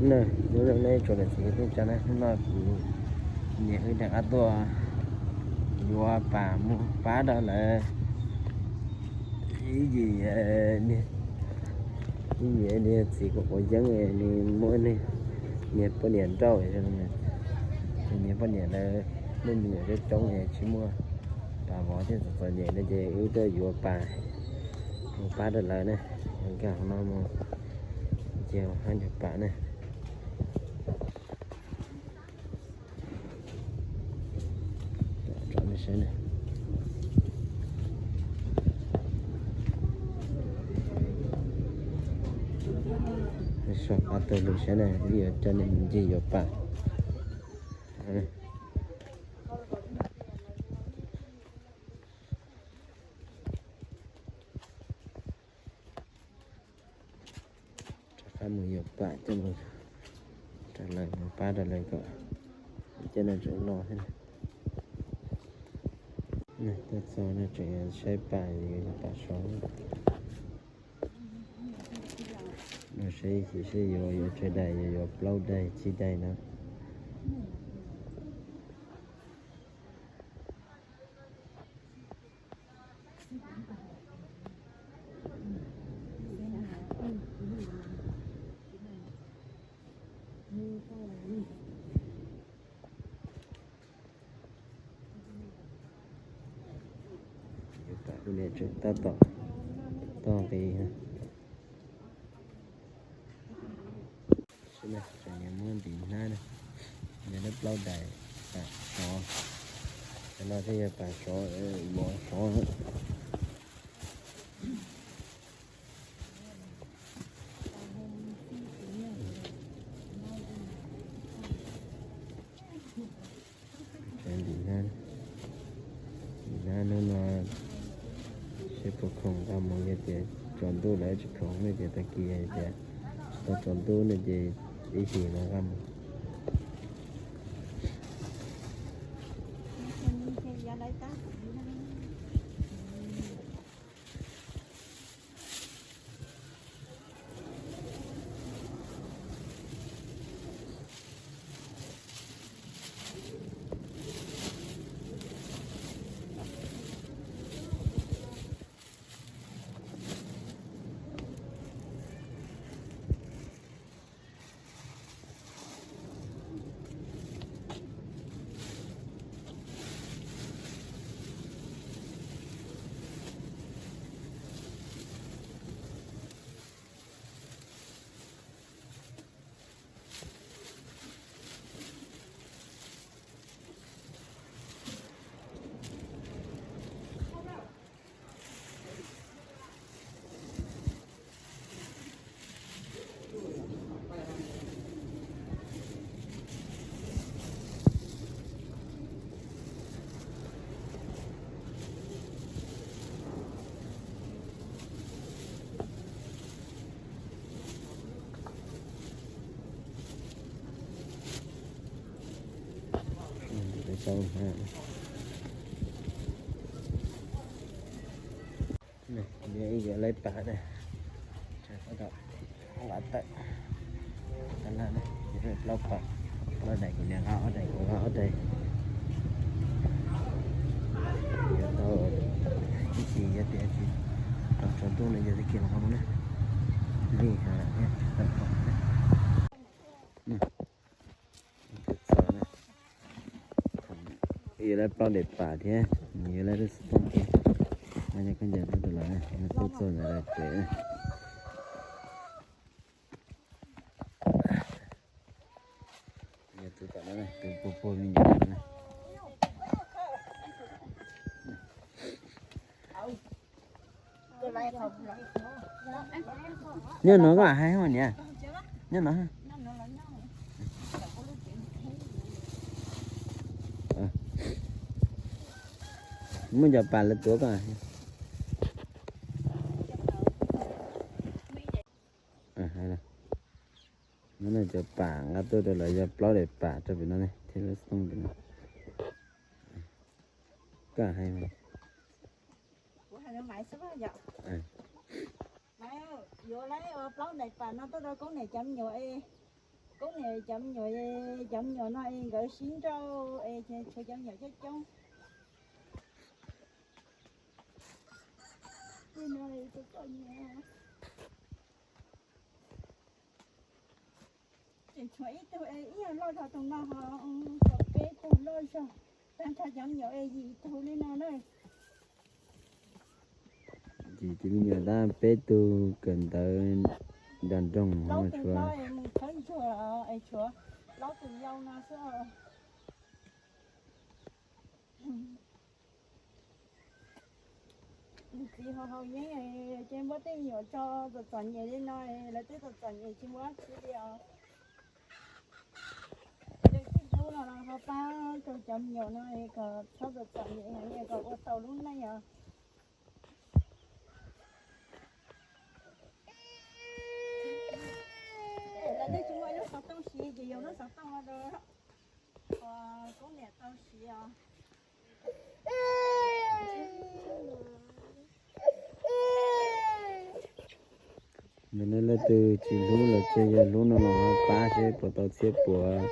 Nyob zoo nej tsoom niam txiv kwv tij neej tsa na, hnub no kuv niam wb rov qab tuaj yuav pas mus pab rau lawv ib yim, ib yim niag txiv quav quav yeeb, nws muaj niag poj niam nrauj, ces niag poj niam lawv muaj me nyuam coob coob es tsis muaj pas vov thiab txom txom nyem no ces wb tuaj yuav pas mus pab rau lawv na. Nkag hauv no mus ces hab yuav pas na. Sau qab tawg lus saib na, wb yuav coj nej mus ncig yuav pas. Rov qab mus yuav pas coj mus rau lawv, mus pab rau lawv kom cov no tseem los thiab. Tuaj txog no tseem saib pas, yuav pas sov. No saib ib chim seb yuav, yuav tsawg daim, yuav, yuav plaub daim tsib daim no. Yuav pas kuj niam tseem tab tom toj nqi. Tseem yuav muab ntim hnab na, yog lawv plaub daim pas sov. Cov no thiaj yog pas sov, mov sov. Ntim hnab, ntim hnab hnub no seb puas khoom nqa mus, yog tias tsaus ntuj lawm tsis khoom no ces tag kis, yog tias tsis tau tsaus ntuj no ces ib hlis no nqa mus. Ib yam laib pas na, tab tom nqa tawm tab laj na, plaub pas, plaub daim kuv niam nqa ob daim, kuv nqa ob daim. Yuav tau ib chim, yog tias tsis tau tsaus ntuj no yog tag kis los nqa mus na. Li tawm pom. Yuav lawv plaub daim pas thiab, yuav lawv lub xov tooj thiab. Mas yog koj ncaim tau tus los, tuaj txog ntawm lawv tsev. Yog tus tom no, tus puag puag me nyuam no. Nyob no koj hais hos niam, nyob no. Muaj cov pas lawv tuav koj. Cov pas nqa tuaj rau lawv yog plaub daim pas rau pem no thiab lub xov tooj pem no. Koj hais mas. Yuav lawv plaub daim pas no tuaj rau koob niam cov me nyuam es Cov me nyuam, cov me nyuam no es nkawd sib nrauj es tshuav cov me nyuam coob coob. Li no txom txom nyem. Tseem tshuav ib tug es ib yam loj dhau tus no ho, tshuav peb tug loj zog, tag nrho cov me nyuam es yim tug li no na. Yim tug me nyuam tab peb tug kawm ntawv nram nroog ho tshuav. Mus khawb ntsuag es tshuav plaub tus yau no xwb. Txiv ho haus yeeb ces muab tej me nyuam tso txom txom nyem li no, lawv twb txom txom nyem tsis muaj dab tsi li os. Leej twg hlub no los ho pab rau cov me nyuam no kom txhob txom txom nyem, kom ua tau lub neej os. Lawv twb tsis muaj ib lub xov tooj siv ces yuav lub xov tooj no rau kuv niam tau siv os. Yog nej leej twg tsis hlub los tsis yog hlub no los ho pab seb puas tau txhiab puas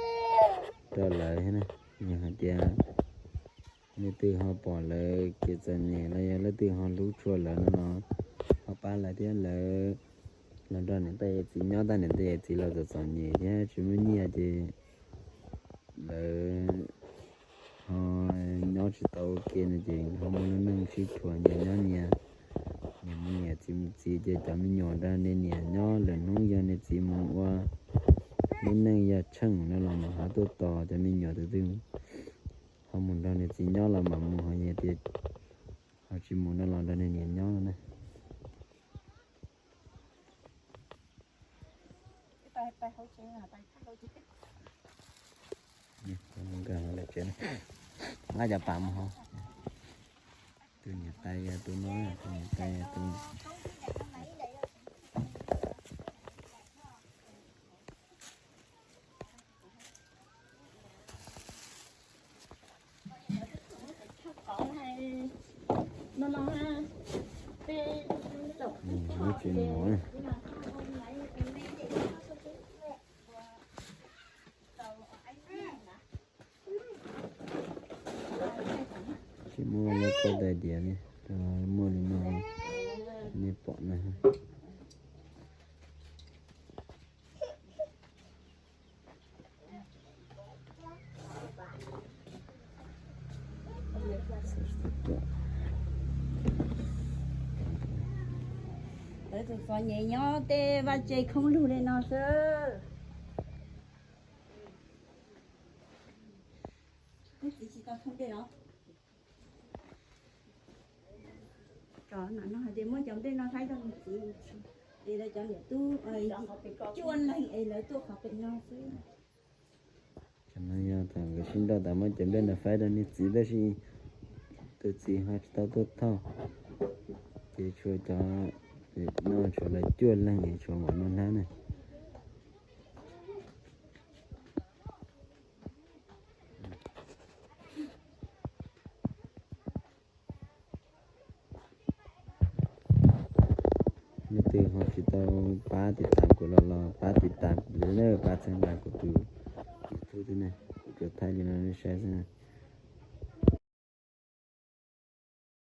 rau lawv thiab na. Yog hais tias leej twg ho pom lawv kev txom nyem los yog leej twg ho hlub tshua lawv no los ho pab lawv thiab. Lawv los nrog niam tais yawm txiv nyob tab niam tais yawm txiv los txom txom nyem thiab tsis muaj nyiaj ces lawv ho nyob tsis tau ua ke no ces ho muaj lub neej sib dhuav nyias nyob nyias, nyias mus niam txiv mus txiv ces cov me nyuam nrog niam nyob lwm hnub yog niam txiv mus ua lub neej yog tsheej no los mas ho tuaj tos cov me nyuam tus twg ho mus nrog niam txiv nyob los mam mus, ho yog tias ho tsis mus no los nrog niam nyob no na. Nqa cov pas mus ho. Tus niam tais yog tus no, tus niam tais yog tus Tsis muaj lub koj tais diav li, muaj li no nej pom na. Lawv txom txom nyem nyob tej vaj tse khoob lug li no xwb. Neb txiv tsis tau thoob dej los? Cov no hais tias muab cov nplej no faib rau nws txiv, es lawv cov niam tub cuaj leeg es lawv tuaj qhov pem no xwb. Cov no yog thaum nkawd sib nrauj tas muab cov nplej no faib rau nws txiv tab sis tus txiv ho tsis tau tuaj thauj, ces tshuav cov no tshuav lawv cuaj leeg es tshuav npaum no hnab na. Leej twg ho tsis tau pab tiv tas kuv los los pab tiv tas kuv, pab txhawb nqa kuv tus YouTube thiab na, kuv tsuas thaij li no nej saib xwb na.